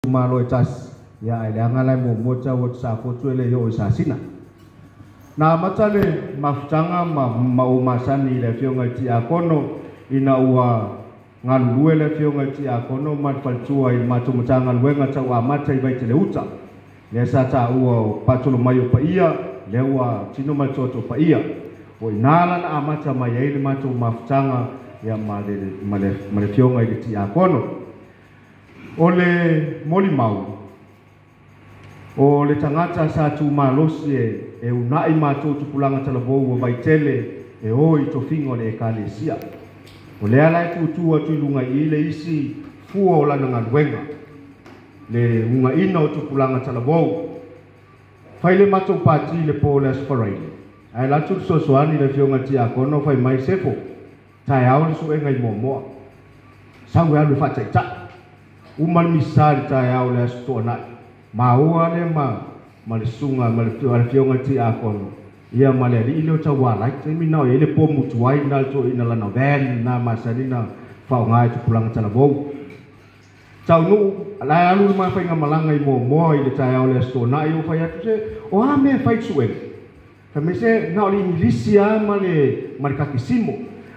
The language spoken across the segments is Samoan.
Malo e tasi, ia ae leaga la e muamua tau atu Safotu e le i oo i Sasina. Na amata le mafutaga ma ou masani i le afioga i Tiakono ina ua galulue le afioga i Tiakono ma le faletua i le matou Matagaluega tau amata i Vaitele-uta. Lea sa taua o patolo mai o paia, lea ua tino ma le toatoa paia. O i ina la na amata mai ai le matou mafutaga ia ma le afioga i le Tiakono. O le molimau, o le tagata sa tumalosi e uunai matou tupulaga talavou ua Vaitele e o i tofiga o le Ekalesia. O lea la e tutu atu i luga i le isi fua o lana galuega, le ugaina o tupulaga talavou. Fai le matou pati le po o le Aso Faraile, ae alu atu le fesoasoani le afioga i le Tiakono fai mai sefo, taeao le suega i Moamoa, sau e alu e faataitai. Uma le misa i le taeao o le Aso Toonai, maua lea ma le susuga ma le afioga i le Tiakono, ia ma le alii lea o Taualai. Taimi na o i ai le pomu tuai na le toeaina lana van na masani na faaaoga e tupulaga talavou. Taunuu, la e alu le mafaiga malaga i Moamoa i le taeao o le Aso Toonai, o fai atu se, o a mea e fai i le suega? Fai mai se, na o le Igilisi lava ma le kakisimo.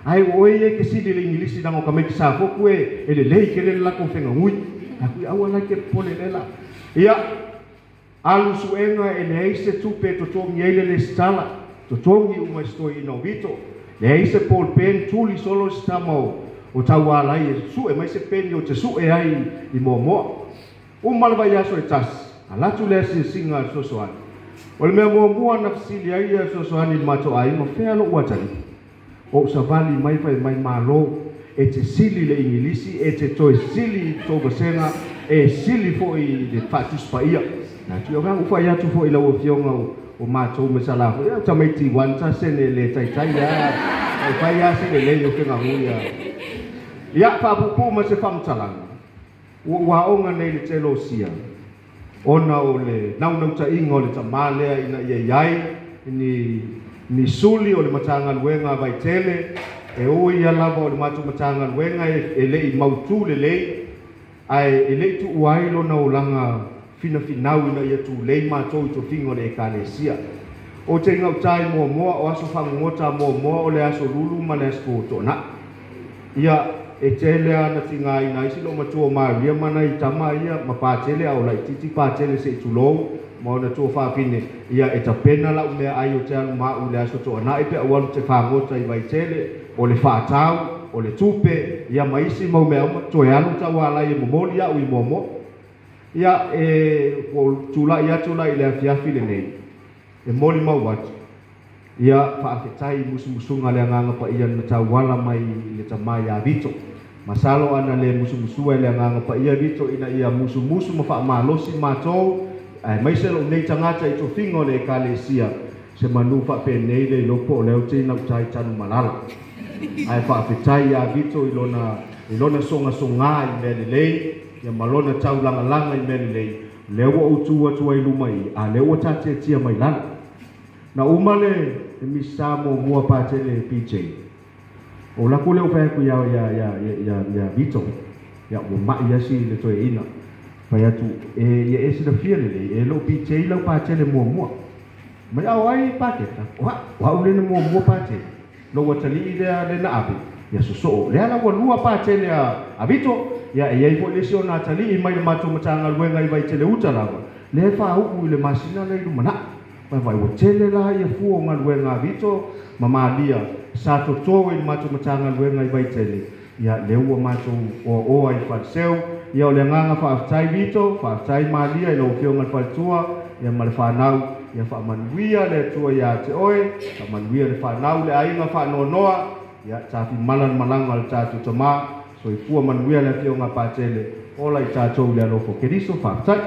Ae o oe ia e te sili i le Igilisi leaga o tamaiti Safotu e lelei tele le latou fegagui. Aku ia aua la e te popole lea la. Ia, alu suega e leai se tupe e totogi ai le lesitala, totogi uma i se toeaina o Vito. Leai se ball pen, tuli solo se tama o Taualai e sue mai se peni o te sue ai i Moamoa. Uma le vaiaso e tasi, alu atu le asiasiga a le fesoasoani. O le mea muamua na fesili ai le fesoasoani i le matou aiga, fea lou atalii? O ou savali mai fai mai malo, e te sili le Igilisi, e te toe sili i tou vasega, e sili foi i le faatusi paia. Na atu ia ua fai atu foi i lau afioga o matou me salafo, ia tamaiti wan ta sene le taitai ia, e fai a se lelei o fegagui ia. Ia faapuupuu ma se faamatalaga, ua aoga nei le tele o sia, ona o le naunautaiga o le tamā lea ina ia i ai ni suli o le Matagaluega a Vaitele, e ui ia lava o le matou Matagaluega e lei mautu lelei, ae e lei tuua ai lona olaga finafinau ina ia tulei matou i tofiga o le Ekalesia. O te gauta i Moamoa, o aso fagogota Moamoa o le aso Lulu ma le aso Toonai. Ia, e tele ana tigaina ai si loo matua o Maria ma nai tama ia ma patele a o laitiiti patele se i tulou ma ona tua faafine. Ia e tapena lau mea ai o te alu maau i le aso Toonai pe au alu te fagota i Vaitele, o le faatau, o le tupe, ia ma isi mau mea uma, toe alu Taualai e momoli au i Moamoa. Ia, e ua tulai atu la i le afiafi lenei, e molimau atu. Ia, faafetai musumusuga le agaga paia na tauala mai i le tamā ia Vito. Masalo ana le musumusua i le agaga paia Vito ina ia musumusu ma faamalosi matou, aemaise lou nei tagata i tofiga o le Ekalesia, se manu faapenei le iloa po o lea ou te inauta i Tanumalala. Ae faafetai ia Vito i lona sogasogā i mea lelei, ia ma lona taulagalaga i mea lelei, lea ua ou tu atu ai luma i, a lea ua taatiatia mai lalo. Na uma le misa muamua patele PJ. O lako lea o fai atu ia Vito, ia ua mai asi le toeaina. Fai atu, e ia e silafia lelei, e lou PJ lau patele muamua. Mai au ai paketa, o au lena muamua patele. Lou atalii lea lena ave, ia sosoo. Lea la ua lua patele a Vito, ia e iai foi le isi ona atalii mai le matou Matagaluega i Vaitele uta lava. Lea e faauu i le masina lea i lumanai. Mai vai ua tele la ia fua o galuega a Vito ma Malia sa toto i le matou Matagaluega i Vaitele. Ia lea ua matou oaoa i Faleseu. Ia o le agaga faafetai Vito, faafetai Malia i lau afioga i le faletua, ia ma le fanau. Ia faamanuia le Atua ia te oe, faamanuia le fanau le aiga faanoanoa. Ia tafimala le malaga o le tatou tamā, soifua manuia le afioga Patele, ola i tatou i le alofa o Keriso, faafetai.